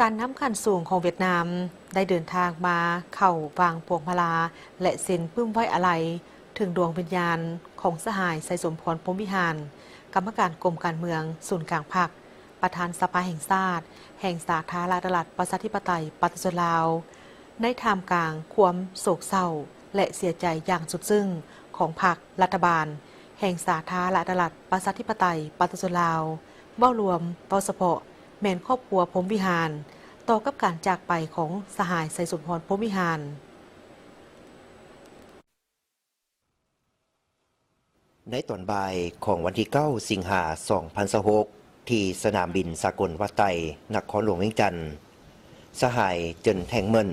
ການນຳຂັ້ນສູງຂອງຫວຽດນາມ ໄດ້ເດີນທາງມາເຂົ້າວາງພວງມາລາ ແລະ ເຊັນປຶ້ມໄວ້ອາໄລເຖິງດວງວິນຍານຂອງສະຫາຍ ໄຊສົມພອນ ພົມວິຫານ ກຳມະການກົມການເມືອງສູນກາງພັກ, ປະທານສະພາແຫ່ງຊາດ ແຫ່ງສາທາລະນະລັດ ປະຊາທິປະໄຕ ປະຊາຊົນລາວ ໃນທ່າມກາງຄວາມໂສກເສົ້າ ແລະ ເສຍໃຈຢ່າງສຸດຊຶ້ງຂອງພັກ, ລັດຖະບານ ແຫ່ງສາທາລະນະລັດ ປະຊາທິປະໄຕ ປະຊາຊົນລາວ ເວົ້າລວມ, ເວົ້າສະເພາະ ແມ່ນຄອບຄົວພົມວິຫານ ຕໍ່ກັບການຈາກໄປຂອງສະຫາຍ ໄຊສົມພອນ ພົມວິຫານ. ໃນຕອນບ່າຍຂອງວັນທີເກົ້າ ສິງຫາ ສອງພັນຊາວຫົກ ທີ່ສະໜາມບິນສາກົນວັດໄຕ ນະຄອນຫຼວງວຽງຈັນ, ສະຫາຍ ເຈິນ ແທ່ງເມິນ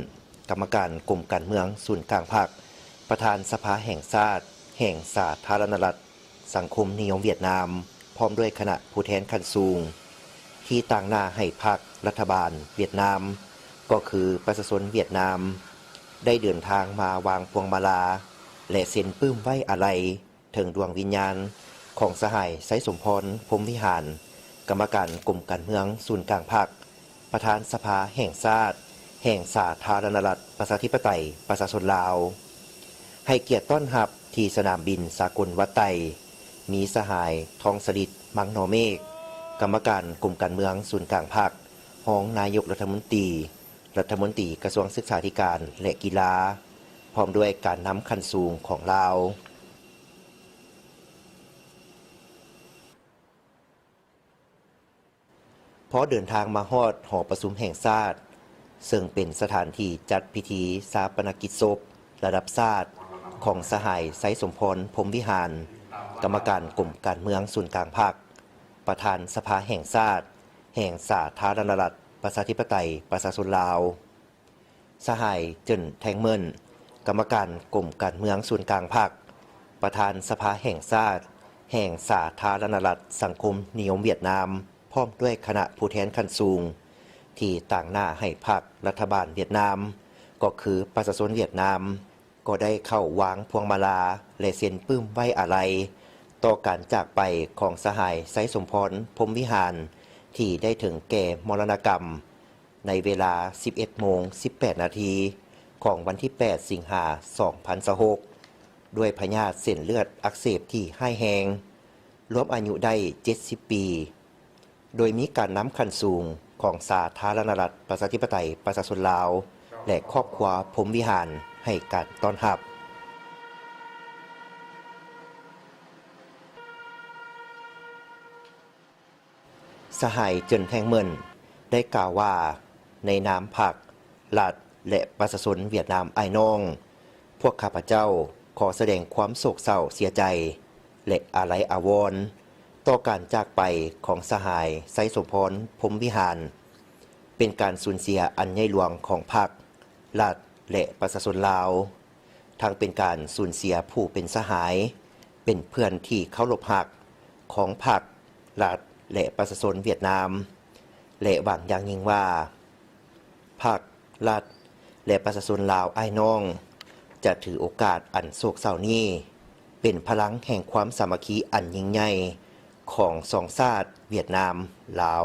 ກຳມະການກົມການເມືອງສູນກາງພັກ, ປະທານສະພາແຫ່ງຊາດ ແຫ່ງສາທາລະນະລັດ ສັງຄົມນິຍົມຫວຽດນາມ ພ້ອມດ້ວຍຄະນະຜູ້ແທນຂັ້ນສູງ ທີ່ຕາງໜ້າໃຫ້ພັກ, ລັດຖະບານຫວຽດນາມ ກໍຄືປະຊາຊົນຫວຽດນາມ ໄດ້ເດີນທາງມາວາງພວງມາລາ ແລະ ເຊັນປຶ້ມໄວ້ອາໄລເຖິງດວງວິນຍານຂອງສະຫາຍ ໄຊສົມພອນ ພົມວິຫານ ກຳມະການກົມການເມືອງສູນກາງພັກ, ປະທານສະພາແຫ່ງຊາດ ແຫ່ງສາທາລະນະລັດ ປະຊາທິປະໄຕ ປະຊາຊົນລາວ. ໃຫ້ກຽດຕ້ອນຮັບທີ່ສະໜາມບິນສາກົນວັດໄຕ ມີສະຫາຍ ທອງສະລິດ ມັງນໍເມກ ກຳມະການກົມການເມືອງສູນກາງພັກ, ຮອງນາຍົກລັດຖະມົນຕີ, ລັດຖະມົນຕີກະຊວງສຶກສາທິການ ແລະ ກິລາ, ພ້ອມດ້ວຍການນຳຂັ້ນສູງຂອງລາວ. ພໍເດີນທາງມາຮອດຫໍປະຊຸມແຫ່ງຊາດ, ເຊິ່ງເປັນສະຖານທີ່ຈັດພິທີຊາປະນະກິດສົບລະດັບຊາດຂອງສະຫາຍ ໄຊສົມພອນ ພົມວິຫານ, ກຳມະການກົມການເມືອງສູນກາງພັກ, ປະທານສະພາແຫ່ງຊາດ ແຫ່ງສາທາລະນະລັດ ປະຊາທິປະໄຕ ປະຊາຊົນລາວ. ສະຫາຍ ເຈິນ ແທ່ງເມິນ ກຳມະການກົມການເມືອງສູນກາງພັກ, ປະທານສະພາແຫ່ງຊາດ ແຫ່ງສາທາລະນະລັດສັງຄົມນິຍົມຫວຽດນາມ ພ້ອມດ້ວຍຄະນະຜູ້ແທນຂັ້ນສູງ ທີ່ຕາງໜ້າໃຫ້ພັກ, ລັດຖະບານຫວຽດນາມ ກໍຄືປະຊາຊົນຫວຽດນາມ ກໍໄດ້ເຂົ້າວາງພວງມາລາ ແລະ ເຊັນປຶ້ມໄວ້ອາໄລ ຕໍ່ການຈາກໄປຂອງສະຫາຍ ໄຊສົມພອນ ພົມວິຫານ ທີ່ໄດ້ເຖິງແກ່ມໍລະນະກຳ ໃນເວລາສິບເອັດໂມງສິບແປດນາທີ ຂອງວັນທີແປດ ສິງຫາ ສອງພັນຊາວຫົກ ດ້ວຍພະຍາດເສັ້ນເລືອດອັກເສບທີ່ຮ້າຍແຮງ, ລວມອາຍຸໄດ້ເຈັດສິບປີ, ໂດຍມີການນຳຂັ້ນສູງຂອງສາທາລະນະລັດ ປະຊາທິປະໄຕ ປະຊາຊົນລາວ ແລະ ຄອບຄົວພົມວິຫານໃຫ້ການຕ້ອນຮັບ. ສະຫາຍ ເຈິນ ແທ່ງເມິນ ໄດ້ກ່າວວ່າ, ໃນນາມພັກ, ລັດ ແລະ ປະຊາຊົນຫວຽດນາມອ້າຍນ້ອງ, ພວກຂ້າພະເຈົ້າຂໍສະແດງຄວາມໂສກເສົ້າເສຍໃຈ ແລະ ອາໄລອາວອນ ຕໍ່ການຈາກໄປຂອງສະຫາຍ ໄຊສົມພອນ ພົມວິຫານ, ເປັນການສູນເສຍອັນໃຫຍ່ຫຼວງຂອງພັກ, ລັດ ແລະ ປະຊາຊົນລາວ. ທັງເປັນການສູນເສຍຜູ້ເປັນສະຫາຍ, ເປັນເພື່ອນທີ່ເຄົາລົບຮັກຂອງພັກ, ລັດ ແລະ ປະຊາຊົນຫວຽດນາມ ແລະ ຫວັງຢ່າງຍິ່ງວ່າ ພັກ, ລັດ ແລະ ປະຊາຊົນລາວອ້າຍນ້ອງ ຈະຖືໂອກາດອັນໂສກເສົ້ານີ້ ເປັນພະລັງແຫ່ງຄວາມສາມັກຄີອັນຍິ່ງໃຫຍ່ຂອງສອງຊາດຫວຽດນາມ-ລາວ.